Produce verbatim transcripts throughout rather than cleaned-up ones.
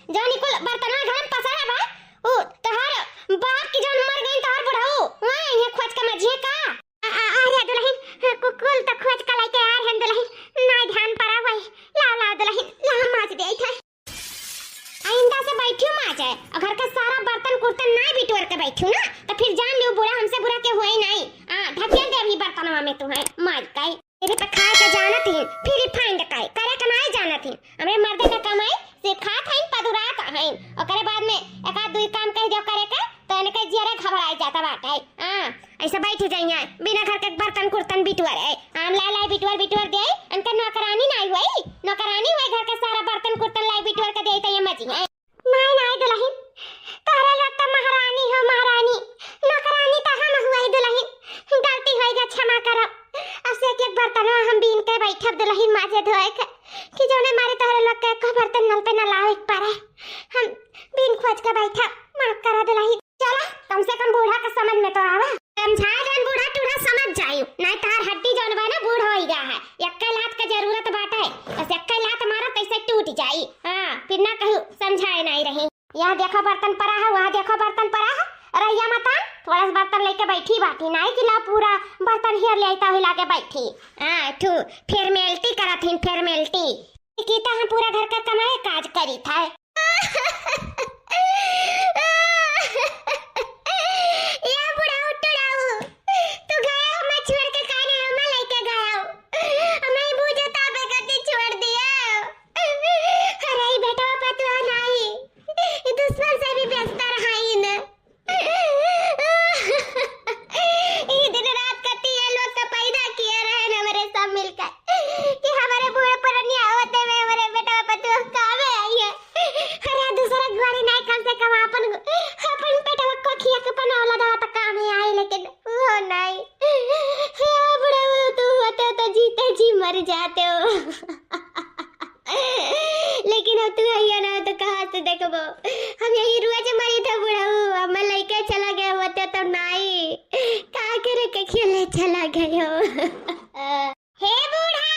जौन ई कुल बर्तनवा घर में पसारा बा, उ तोहार बाप की जौन मर गई तोहार बुढ़ऊ, हाँ, इहे खोज के मजिहे का? आ, आ, अरे दुलहिन, कु-, कुल त खोज के लइके आए हैं दुलहिन, नाई ध्यान परा होई। लाओ, लाओ दुलहिन, लाओ माज देइत है। आइंदा से बैठियो माजे, और घर का सारा बर्तन कुर्तन नाई बिटोर के बैठियो ना, तो फिर जान लियो बूढ़ा हमसे बुरा के होई नाई। आ, ढकेल दे अभी बर्तनवा में तू है, माज काई। तेरे पे खाए के जानत ही, फिर रिफाइंड काई, करे के नाई जानत ही। हमरे मर्दे के कमाई से खात हईन, पदुरात हईन। ओकरे बाद में एक आध दुई काम कह दियो करे के, तो इनके जियरे घबराई जाता बाटे। हाँ, ऐसे बैठ जाइए, बिना घर के बर्तन कुर्तन बिटुअर है। हम लाई लाई बिटुअर बिटुअर दे, इनके नौकरानी नाई हुई, नौकरानी हुई घर के सारा बर्तन कुर्तन लाई बिटुअर के दे तो ये मजी है। नाई, नाई दुलहिन, तोहरे लोग तो महारानी हो, महारानी। नौकरानी तो हम हुई दुलहिन, गलती होई गा, क्षमा करब। अब से एक एक बर्तनवा हम बीन के बैठब दुलहिन माजे धोए के, कि जौने मारे तोहरे लोग के एको बर्तन नल पे न लावे के पड़े। हम बीन खोज के बैठब, माफ करा दुलहिन। चला, कम से कम बूढ़ा के समझ में तो आवा। समझाए देन बूढ़ा टूढ़ा समझ जाई, नाई तोहार हड्डी जौन बा ना बूढ़ होई गा है। एक्के लात के जरूरत बाटे, बस एक्के लात मारा तैसे टूट जाई। हाँ, फिर ना कहू समझाए नाई रही। यहाँ देखो बर्तन परा है, वहाँ देखो बर्तन परा है, रहिया मत आ, थोड़ा सा बर्तन लेके बैठी बाटी, नाई कि ला पूरा बर्तन हेर ले आइता हुई लागे बैठी। हाँ, ठू फेरमेल्टी करत हिन, फेरमेल्टी। की तो हम पूरा घर का कमाए काज करी था। या बुढ़ाऊ टुड़ाऊ, तू गया हमें छोड़ के काहे हमें लेके गया? हमें बूझे ताबे गति छोड़ दिया। अरे ई बेटवा पतवा नाही, ई दुश्मन से भी बेहतर हाई न। ई दिन रात कती ये लोग तो पैदा किए रहे न हमरे सब मिलकर कि हमारे बूढ़े पुरनिया होते में हमारे बेटवा पतवा कामे आई है। अरे दूसरा घरे नहीं, कम से कम अपन, अपन पेटवा को खिया के अपन औलाद तो कामे आई, लेकिन वो नहीं। हे बुढ़ऊ, तू होते तो जीते जी मर जाते हो। लेकिन अब तू हइया ना हो तो कहाँ से देखबो? हम यही रोज मरी थे बुढ़ऊ, हम लइके चला गए होते तो नाई। का करे के खेले चला गए हो? हे बूढ़ा,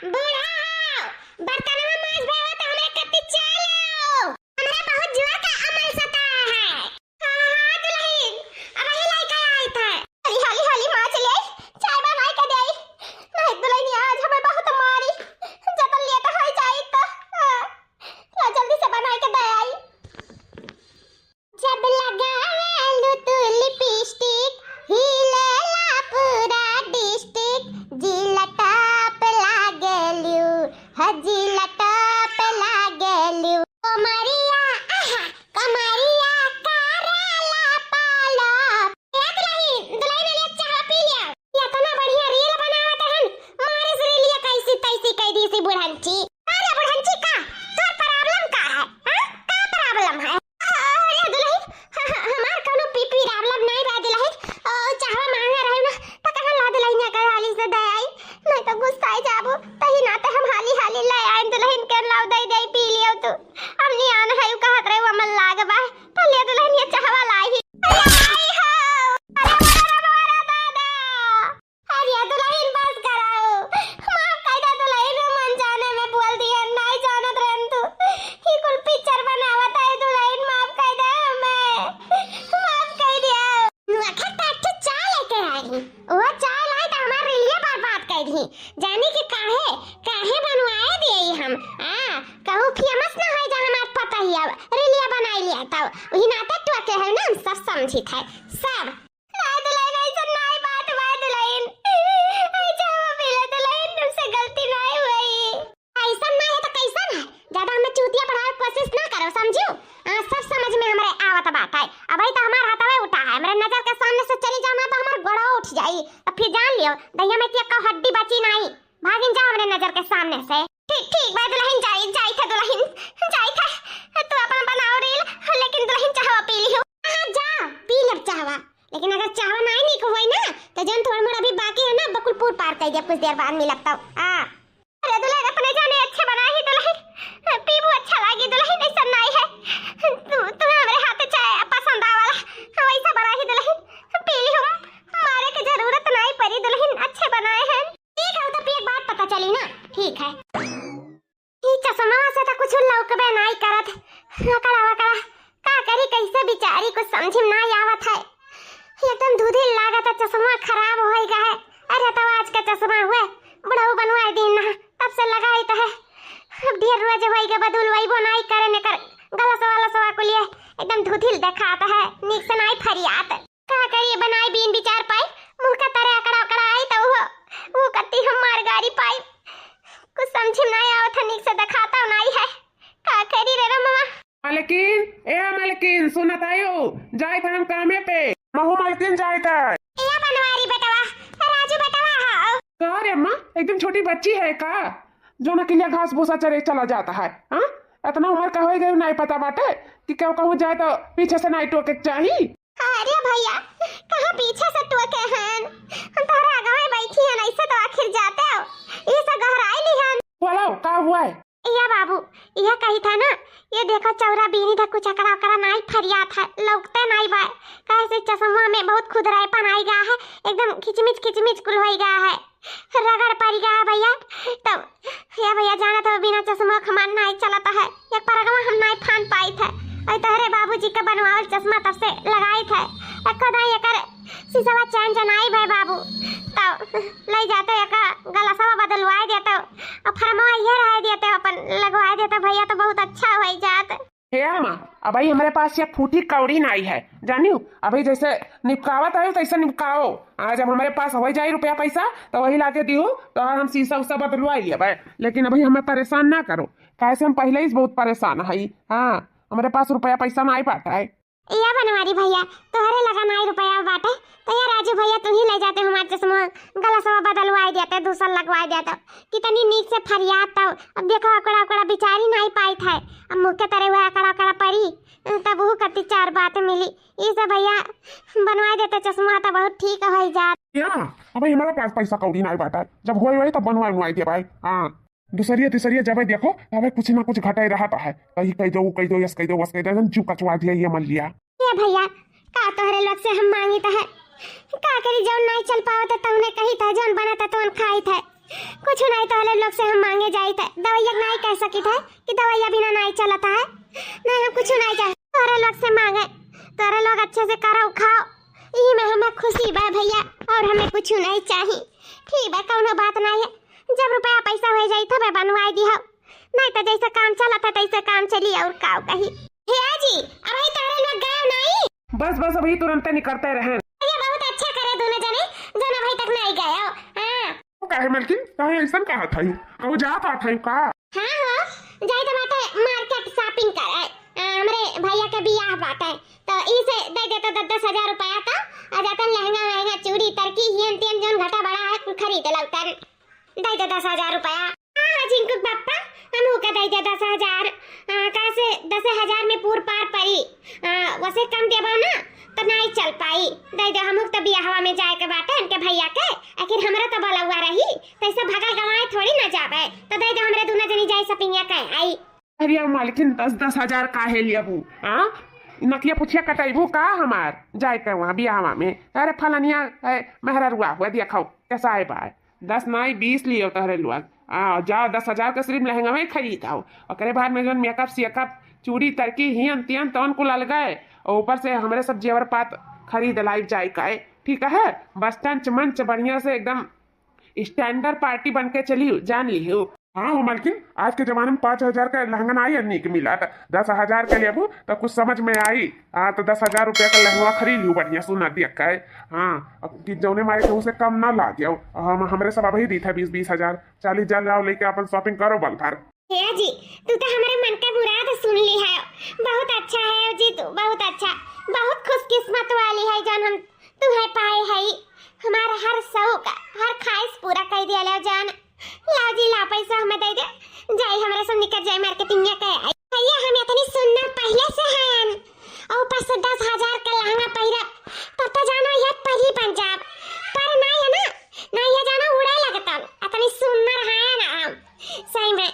बूढ़ा हो, बर्तनवा माज भेवा तो हमरे कत्ती चाय ले आओ। हमरा बहुत जोर का अमल सताया है। हाँ, हाँ, दुलहिन, अबही लइका आइत है। हाली, हाली, हाली माज ले आई, चाय बनाई के दे आई। नहीं, दुलहिनिया, आज हमें बहुत मारी। जतन लेट होई जाई तो, हाँ, ला जल्दी से बनाई के दे आई। जब लगावेलू तू लिपस्टिक, हिलेला पूरा डिस्ट्रिक्ट, जिला टॉप लागेलू, ह जिला टॉप लागेलू। कमरिया, आहा, कमरिया करेला पालो। ए दुलहिन, दुलहिन, ले चाह पी लिया। ये इतना बढ़िया रील बनावत हन, मारे से रीलिया कैसी तैसी कह दी सी बुढ़ंची। अरे बुढ़ंची का, तोर प्रॉब्लम का है? हाँ? का प्रॉब्लम है? अरे दुलहिन, ह-, ह-, हमार कौनो पी-, प्रॉब्लम नहीं बा दुलहिन। ओ, चाहवा मांगे रहे ना, त कहाँ ला दुलहिन या कर हाली से दे आई? नहीं तो गुस्सा आई जाबो। तही नाते हम हाली हाली ले आए दुलहिन के लाओ दे दे पी लियो तू। हम नहीं आन है, उ कहत रहे वो मन लाग बा। त ले दुलहिन ये चाहवा लाई ही। अरे आई हो, अरे मोरा, मोरा दादा। अरे दुलहिन बस कराओ, माफ कर दे दुलहिन, हम अनजाने में बोल दिया, नहीं जानत रहन तू। ही कुल पिक्चर बनावत है दुलहिन, माफ कर दे हमें, माफ कर दिया। नुआखा काट के चाय लेके आई, वो चाय लाई तो हमार रीलिया बर्बाद कर दी। जानी कि काहे, काहे बनवाए दिए हम, हाँ, कहूँ फेमस ना हो जा हमार पता ही अब, रीलिया बनाई लिया तब, वही नाते टोके है ना, हम सब समझी थे, सब। नाय दुलहिन, ऐसन नाय बात बा दुलहिन। ऐसा हम मिले दुलहिन, तुमसे गलती नाय हुई। ऐसन नाय है तो कैसन है? ज्यादा हमें चूतिया बढ़ावे के कोशिश ना करो, समझू? हाँ, सब समझ में हमरे आवत बात है। अबही तो हमार हाथवे उठा है, हमरे नजर के सामने से चली जाओ ना तो हमार गोड़वा उठ जाई। तो फिर जान लियो, दहिया में के कौ हड्डी बची नाई। भागिन जा हमरे नजर के सामने से। ठीक, ठीक बा दुलहिन, जाई, जाई थे दुलहिन, जाई थे। तू अपन बनाओ रील, लेकिन दुलहिन चाहवा पी लियो। हाँ, जा, पी लेब चाहवा। लेकिन अगर चाहवा नाई नीक होई ना, तो जौन थोड़ मोड़ अभी बाकी है ना, बकुल पूर पार कर दिया, कुछ देर बाद मिलब तब। आ। अरे दुलहिन, अपने जाने अच्छे बनाए ही दुलहिन, पीबू अच्छा लागी दुलहिन, ऐसा नाई है। तू, तुम्हें हमरे हाथ चाय पसंद आवला, वैसा बनाए ही दुलहिन, पी ली हम, मारे के जरूरत नाई पड़ी दुलहिन, अच्छे बनाए हैं। ठीक है, तो फिर एक बात पता चली ना। ठीक है। ई चश्मा से तो कुछ लौकबे नाई करत। अकड़ा वकड़ा का करी, कैसे बिचारी, कुछ समझ में नाई आवत है। एकदम धुधिल लागत है, चश्मा खराब होई गा है। अरे तो आज का चश्मा हुए, बुढ़ऊ बनवाए दीन ना, तब से लगाइत है। अब ढेर रोज होई गा, बदलवाइबो नाई करे, एकर गलसवा लसवा कुलिए एकदम धुधिल देखात है, नीक से नाई फरियात। का करी, बनाई बीन बिचार पाई, मुँह का तरे अकड़ा अकड़ा आई तो वो, वो कत्ती हम मार गारी पाई। कुछ समझ में नाई आवत है, नीक से देखाता नाई है। का करी रे रमवा। मालकिन, ए मालकिन, सुनत आयो? जाइत है हम कामे पे। महू मालकिन जाइत है। ए बनवारी बेटवा, राजू बेटवा हो। का रे अम्मा, एकदम छोटी बच्ची है का, जो ना किलिया घास भूसा चरे चला जाता है? हाँ, इतना उम्र का होई गई, नाई पता बाटे कि केहू कहूँ जाए तो पीछे से नाई टोके के चाही। अरे भैया, कहाँ पीछे से टोके हन? हम तोहरे आगवे बैठी हन, ऐसे तो आखिर जाते हो। ये सब गहराई ली हन। बोलो, का हुआ है? या बाबू, यह कही था ना, ये देखो चौरा बीनी था, कुछ अकड़ा अकड़ा नाई फरियात है, लौकते नाई बा। काहे से चश्मा में बहुत खुदराईपन आई गा है, एकदम खिचमिच खिचमिच कुल होई गा है, रगड़ पड़ी गा है भैया। तब या भैया, जानत हो, बिना चश्मा के हमार नाई चलत है, एक परगवा हम नाई फान पाइत है। और तोहरे बाबूजी के बनवावल चश्मा तब से लगाइत है, एको दाई एकर शीशवा चैन जनाई भाई बाबू, तब ले जाते एकर गलसवा बदलवाए देते, और फरमवा ये रह देते, अपन लगवाए देते भैया, तो बहुत अच्छा होई जात। हे अम्मा, अबही हमरे पास एक फूटी कौड़ी नाई है, जानियो। अबही जैसे निपकावत आयो तैसे निपकाओ। आ, जब हमरे पास होई जाई रुपया पैसा, तो वही लाके दियो, तो हम शीशा उसा बदलवाई लिया भाई। लेकिन अबही हमें परेशान ना करो, काहे से हम पहले ही बहुत परेशान हई। हाँ, हमरे पास रुपया पैसा नाई पाता है। या बनवारी भैया, तोहरे लगा नाई रुपया बाटे, तो या राजू भैया, तू ही ले जाते हमार चश्मा, गलसवा बदलवाए देते, दूसर लगवाए देते। कितनी नीक से फरियाद तब, अब देखो, अकड़ा अकड़ा बिचारी नाई पाइत है, अब मुँह के तरे हुआ अकड़ा अकड़ा पड़ी, तब वो कति चार बात मिली। ई सब भैया बनवाए देते चश्मा, तो बहुत ठीक होई जात। या, अबे हमारे पास पैसा कौड़ी नाई बाटे, जब होई होई तब बनवाए बनवाए दे भाई। हाँ, दूसरिया तीसरिया जबे देखो, तबे कुछ ना कुछ घटाई रहत है। कहीं कह दो, कह दो, यस कह दो, वस कह दो, एकदम जीव कचवा दिया ये मन लिया। ए भैया, का तोहरे लोग से हम मांगित है? का करी, जौन नाई चल पावत है, तौने कहित है, जौन बनत है, तौन खाइत है। कुछ नाई तोहरे लोग से हम मांगे जाइत है। दवाइया नाई कह सकित है कि दवाइया बिना नाई चलत है। नाई, हम कुछ नाई चाहे तोहरे लोग से मांगे। तोहरे लोग अच्छे से करो, खाओ, यही में हमें खुशी बा भैया, और हमें कुछ नाई चाही। ठीक बा, कौनो बात नाई है, जब रुपया पैसा हो जाई तबे बनवाई दिहो, नाई तो जैसे काम चलत है तैसे काम चली, और का कही। हे जी, अबही तोहरे लोग गए नाई? बस बस, अबही तुरंते निकरते रहेन। ये बहुत अच्छा करे दोनों जने, जौन अबही तक नाई गए हो। हाँ। वो काहे मलकिन, काहे ऐसन कहत हई? कहूँ जात आत हई का? हाँ, हाँ, जाइत बाटे market shopping करे। आ, हमरे भैया के बियाह बाटे, तो इसे दे देता दस दस हजार रुपया का, आ जातन लहंगा वहंगा, चूड़ी तरकी, हियन तियन जौन घटा बड़ा है, खरीद लौतन। दे दे दस हजार रुपया। हाँ, हाँ, झिंकू के पापा, हमहू के दे दे दस हजार। आ, काहे से दस हजार में पूर पार पड़ी। आ, वसे कम देबो ना, तो नाई चल पाई। दे दे, हमहू के तो बियाहवा में जाए के बाटे, इनके भैया के। आखिर हमरा तो बलौआ रही, तैसे भगल गंवाए थोड़ी ना जाबे। तो दे दे, हमरे दूनो जनी जाई shopping या कहे आई। अरे मालकिन, दस दस हजार काहे लियाबू? हाँ? नकिया पुछिया कटाइबू का हमार? जाए के वहाँ बियाहवा में। अरे फलनिया, ए, मेहररुआ हुआ, देखो, कैसा है बाय? दस नाई बीस लियो तोहरे लोग। आ, जाओ, दस हजार का सिर्फ लहंगा में खरीद आओ। ओकरे बाद में जौन makeup सेकअप, चूड़ी तरकी, हियन तियन, तौन कुल अलगे। और ऊपर से हमरे सब जेवर पात खरीद लाइब जाए का है, ठीक है? बस टंच मंच बढ़िया से एकदम standard party बन के चली, जान लियो। हाँ हो मालकिन, आज के जमाने में पाँच हजार का लहंगा नाई नीक मिलत, दस हजार के लेबू तो कुछ समझ में आई। हाँ, तो दस हजार रुपया का लहंगा खरीद लियो बढ़िया सुना देख के। हाँ, अब कि जौने मारे के उसे कम ना लागे। हम, हमरे सब अबही दीत है बीस बीस हजार, चालीस हजार लाओ लेके अपन shopping करो बल भर। हे जी, तू तो हमरे मन के मुराद सुन ली है। बहुत अच्छा है जी तू, बहुत अच्छा, बहुत खुशकिस्मत वाली है जौन हम तुम्हें पाए है। हमारा हर शौक, हर ख्वाहिश पूरा कर दिया लो जान। लाओ जी, लाओ पैसा हमें दे दे, जाई हमरे सब निकल जाई marketing के आई। भैया, हम इतनी सुंदर पहले से हैं, और ऊपर से दस हजार का लहंगा पहिरब, तब तो जानो ये परी बन जाब। पर ना है ना, ना ये जानो उड़े लगतन, इतनी सुंदर है ना हम। सही में,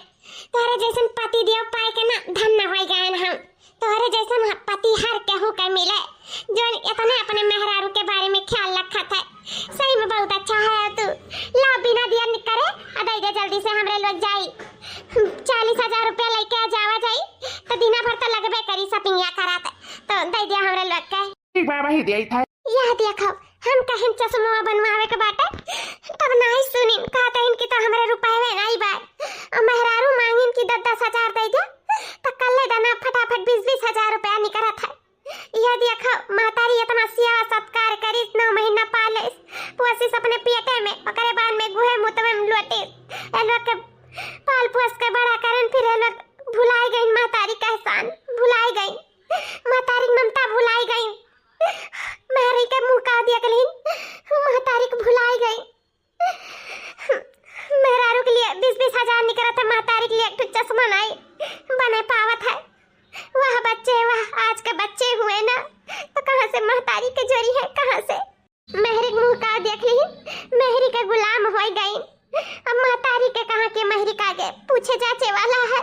तोहरे जैसन पति देव पाए के ना धन्य हो गए हम। तोहरे जैसन ह-, पति हर केहू के मिले, जौन इतना अपने मेहरारू के बारे में ख्याल रखत है। सही में बहुत अच्छा है तू। ला, बिना देर करे आ दे दे जल्दी से, हमरे लोग जाई। हम चालीस दिया था। यह देखो, हम कहिन चश्मा बनवावे के बाटे, तब नाहीं सुनिन, कहत हइन कि तो हमरे रुपयवे नाहीं बा। अउर मेहरारू मांगिन कि दस दस हजार दे दे, तो कल्ले दना फटाफट बीस बीस हजार रुपया निकरत है। यह देखो, महतारी इतना सेवा सत्कार करिस, नौ महीना पालिस, पोसिस अपने पेटे में, ओकरे बाद में गुहे मुतवे में लोटिस। ए लोग के पाल पोस के बड़ा करन, फिर ए लोग भुलाए गइन महतारी का एहसान, भुलाए गइन महतारी की ममता, भुलाए गइन। महरी के मुँह का देख लिहिन, महतारी के भुलाए गइन। मेहरारू के लिए बीस बीस हजार निकरत है, महतारी के लिए एक ठो चश्मा नाहीं बने पावत है। वह बच्चे, वह आज के बच्चे हुए ना, तो कहाँ से महतारी के जोरी है, कहाँ से? मेहरी के मुँह का देख लिहिन, मेहरी के गुलाम होइ गइन। अब महतारी के कहाँ के मेहरी का आगे पूछे जाचे वाला है,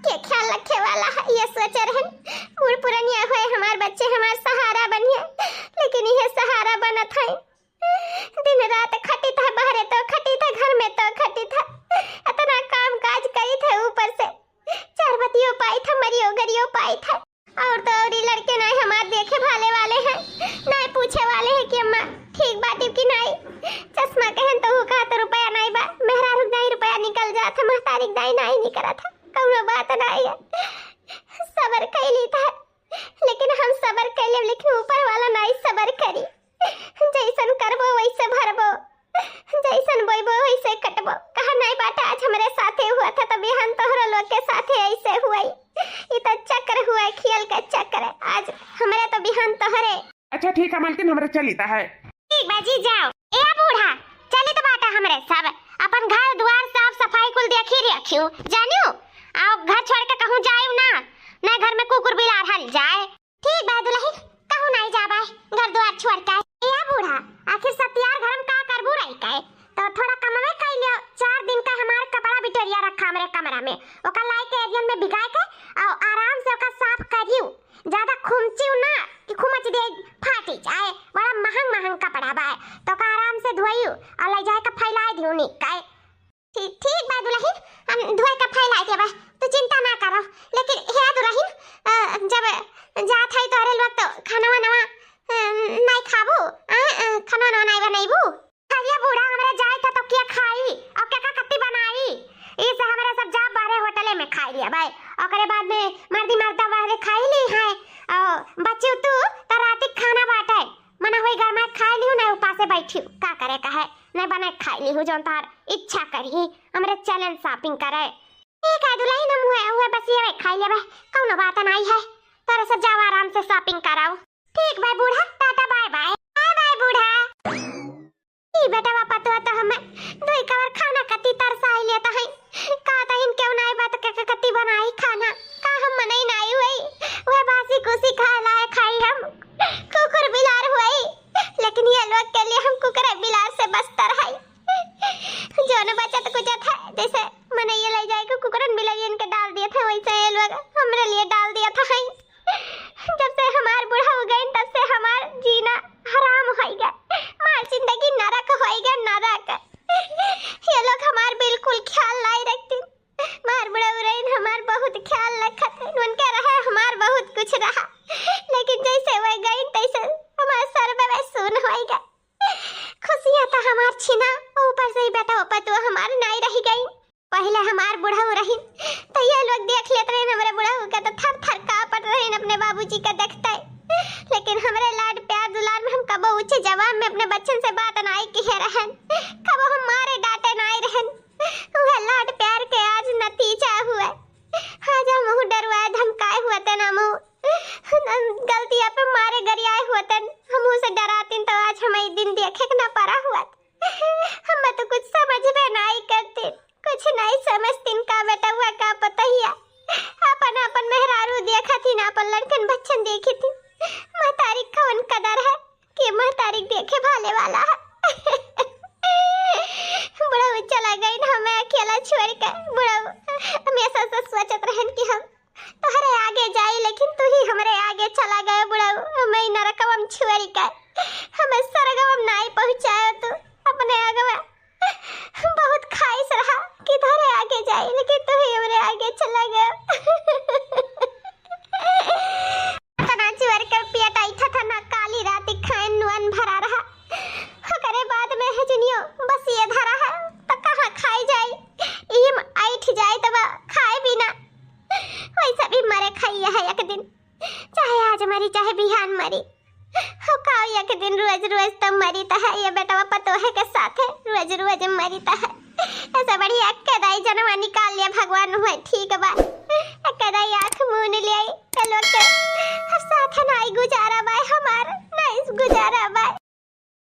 के ख्याल रखे वाला है, ये सोचे रहन। बूढ़ पुरनिया होए, हमार बच्चे हमार सहारा बनिए, लेकिन यह सहारा बनत है। दिन रात खटित है, बहरे तो खटित है, घर में तो खटित है, इतना काम काज करित है, ऊपर से चार बतियो पाइत है, मरियो गरियो पाइत है। अउर तो अउर ई लड़के नाहीं हमार देखे भाले वाले हैं, नाहीं पूछे वाले हैं कि अम्मा ठीक बाटिउ कि नाहीं। चश्मा कहेन तो ऊ कहा तो रुपया नाहीं बा, मेहरारू के दाईं रुपया निकल जात है, महतारी के दाईं नाहीं निकरत है, कउनो बात नाहीं है। सबर कइ लीत है, लेकिन हम सबर कइ लेब, लेकिन ऊपर वाला नाहीं सबर करी। जइसन करबो वइसे भरबो, जइसन बोइबो वइसे कटबो। कहा नाहीं बाटे, आज हमरे साथे हुआ था तो बिहान तोहरो लोग के साथे ऐसे हुआ। ई तो चक्र हुआ, खेल के चक्र। आज हमरे तो बिहान तोहरे। अच्छा ठीक है मालकिन, हमरे चलित है। ठीक बा जी, जाओ। ए बूढ़ा, चलित बाटे हमरे सब, अपन घर दुआर साफ सफाई कुल देखी रखियो, जानियो। अउर घर छोड़ के कहूँ जाइउ ना, नाहीं घर में कुकुर बिलार हल जाए। ठीक बा दुलहिन, कहूँ नाहीं जाबा घर दुआर छोड़ के। ए बूढ़ा, आखिर सतियार घर में का करबू रहि के? तो थोड़ा कमवे कइ लियो, चार दिन का हमार कपड़ा बिटोरिया रखा हमरे कमरा में, ओका लाइ के एरियन में भिगाइ के अउर आराम से ओका साफ करियो। ज्यादा खुमचियो ना कि खुमच दे फाटि जाए, बड़ा महंग महंग कपड़ा बा, तो ओका आराम से धोइयो अउर लइ जाए के फैलाइ दियो निक के। ठीक, ठीक बा दुलहिन, हम धोए के फैलाइ देबा, तू चिंता ना करो। लेकिन हे दुलहिन, अ, जब जात है तोहरे लोग तो खाना वाना, अ, नाहीं खाबू? अ, अ, खाना वाना नाहीं बनइबू? अरे बूढ़ा, हमरे जाए था तो के खाई अउर के का कत्ती बनाई? ई से हमरे सब जा बाहरे होटले में खाइ लिया भाई। ओकरे बाद में मर्दी मर्दा बाहरे खाइ ली है अउर बच्ची तू तो राती खाना बाटे, मना होई घर में खाइ लिहू, नाहीं उपासे बैठी, का करे का है? नाहीं बनाए खाइ लिहू, जौन तोहार इच्छा करी, हमरे चलेन shopping करे। ठीक है दुलहिन, हम उहे, उहे बस ये खाइ लेबे, कउनो बात नाहीं है। तोरे सब जाओ आराम से shopping कराओ। ठीक बा बूढ़ा, टाटा bye bye। Bye bye बूढ़ा। ई बेटवा पतोह तो हमें दुई कवर खाना कत्ती तरसाइ लेत है। का तहिन केहू नाहीं बा तो के, के कत्ती बनाई खाना? का हम मनई नाहीं हुई? उहे बासी कुसी खाए लायक खाई हम। कुकुर बिलार हुई, लेकिन ये लोग के लिए हम कुकुर बिलार से बदतर है। जौन बचत कुचत है, जैसे मनई लइ जाए के कुकुरन बिलरियन के डाल दिए थे, वैसे ये लोग हमरे लिए डाल दिए थे। जब से हमार बुढ़ऊ गइन, तब से हमार जीना हराम होइ गए, हमार जिंदगी नरक होइ गए, नरक। ये लोग हमार बिल्कुल ख्याल नाहीं रखतिन। हमार बुढ़ऊ रहिन, हमार बहुत ख्याल रखत रहिन, उनके रहे हमार बहुत कुछ रहा, लेकिन जैसे वह गइन, तैसे हमार सर्वस्व सुन होइ गए। खुशियाँ तो हमार छिना, ऊपर से ही बेटा पतोह हमार नाहीं रहि गइन। पहिले हमार बुढ़ऊ रहिन, तो ये लोग देख लेत रहिन हमरे बुढ़ऊ के, तो थर थर कांपत रहिन अपने बाबूजी के देखते। लेकिन हमरे लाड प्यार दुलार में हम कबो ऊंचे जबान में अपने बच्चन से बात नाहीं किहे रहन, कबो हम मारे डांटे नाहीं रहन। उहे लाड प्यार के आज नतीजा हुए। आज हम मुँह डरवाए धमकाए हुए थे ना मुँह, गलतिया पे मारे गरियाए हुए थे, हम उसे डरातिन तो आज हमें दिन देखे के ना पड़ा हुआ। हम तो कुछ समझबे नाहीं करतिन, कुछ नाहीं समझतिन का बेटवा का पतोहिया। अपन, अपन मेहरारू देखतिन, अपन लड़कन बच्चन देखतिन। महतारी कौन कदर है कि महतारी देखे भाले वाला है। बुढ़ऊ चला गइन हमें अकेला छोड़ के। बुढ़ऊ हमेशा से सोचत रहन कि हम तोहरे आगे जाई, लेकिन तू ही हमरे आगे चला गए बुढ़ऊ। हमें ई नरकवा में छोड़ के, हमें स्वर्गवा में नाहीं पहुँचायो तू। अपने आगवा बहुत ख्वाहिश रहा कि तोहरे आगे जाई, लेकिन तू ही हमरे आगे चला गए। इतना जोर के पेट ऐंठत है ना, काली रात दिन, चाहे आज मरी चाहे बिहान मरी। हो का, एक दिन रोज रोज तो मरी त है, ये बेटवा पतोहे के साथ है, रोज रोज मरी त है। ऐसे बढ़िया के दाई जनवा निकाल लिया भगवान हुए, ठीक बा।